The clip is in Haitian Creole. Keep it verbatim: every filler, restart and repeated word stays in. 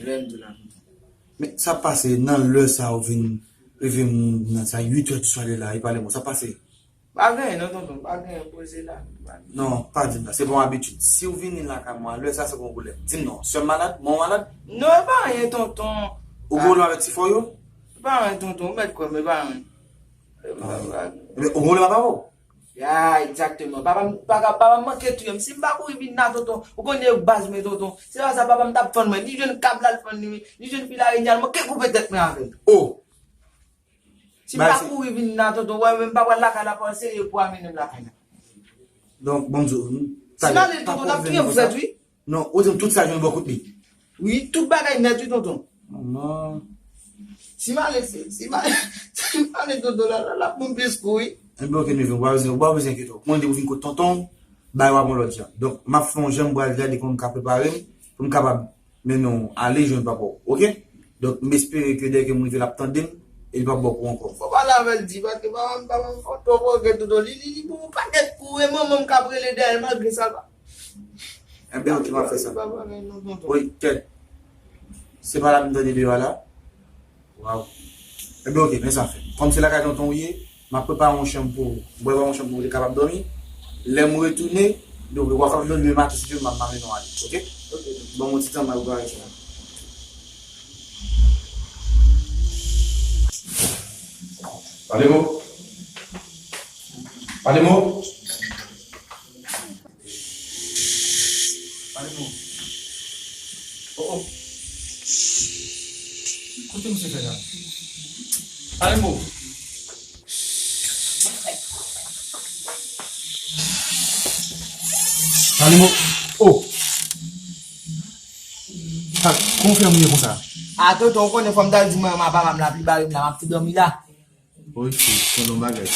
Lè m di w la, tonton. Men sa pase nan lè sa ou vin rive m nan sa uit è di swa li la, li pale m, sa pase. Pa gen anyen non, tonton, pa gen anyen, poze la. Non, pa di m sa, se pa yon abitid. Si w vini lakay mwen a lè sa, se pa yon pwoblèm. Di m non, sè m malad, manman w malad? Non, e pa anyen, tonton. Ou gen pwoblèm avèk ti frè w yo? E pa anyen, tonton, ou mèt kwè m, e pa anyen. E pa anyen. Ebyen, ou gen pwoblèm ak papa w? Ya, egzakteman. Papa m, papa, papa m manke touye m. Si m pa kouri vin la, tonton, ou konnen baz mwen, tonton. Se pa sa papa m t ap fann mwen. Li jwenn kab la, l fann li, li jwenn fil arenye a, l manke koupe tèt mwen avè l. Oh! Si m pa kouri vin la, tonton, wè, men m pa pral lakay la, pa serye pou amenem lakay la. Donk, bon, m di w, si m ale, tonton, t ap touye m frèt, wi. Non, ou di m tout sa jwenn bò kout li. Wi, tout bagay nèt, wi, tonton. Manman. Si m ale, si, si m ale, si m ale, tonton, la, la, la, pou m plis kou, wi. Enben, oke, Nevin, ou pa bezwen, ou pa bezwen enkyete w. Mwen, depi w vin kot tonton w, bagay w ap yon lòt jan. Donk, m ap fè yon jan m pral gade kòman m ka prepare m, pou m kapab mennen w ale jwenn papa w, oke? Donk, m espere ke dèyè ke m rive, l ap tande m, e li p ap ba w kou ankò. Fò pale avè l di, paske papa m, papa m, fò tonton, oke, tonton, li, li, li, pou yon pakèt kou, e manman m k ap rele dèyè l, malgre sa, l pa. Enben, oke, m ap fè sa. Wi, kèt. Se pa la m tande deyò a la? Waw. Enben, oke, men sa fè. Kòm se lakay tonton w ye, m ap prepare yon chanm pou ou. M prepare yon chanm pou ou, ou te kapab dòmi. Lè m retounen, donk, w ap kapab dòmi demen maten, si Dye vle, m ap mennen w ale, oke? Oke. Ban m yon ti tan, m al prepare chanm. Pale mo. Pale mo. Pale mo. Oh, oh. Kote misye fè la? Pale mo. Pale mo. Oh. Sa, kòman w fè mouye konsa? A, tonton, ou konnen fò m t al di manman papa m la, li bare m la, m ap tou dòmi la. Oke, tonton bagay.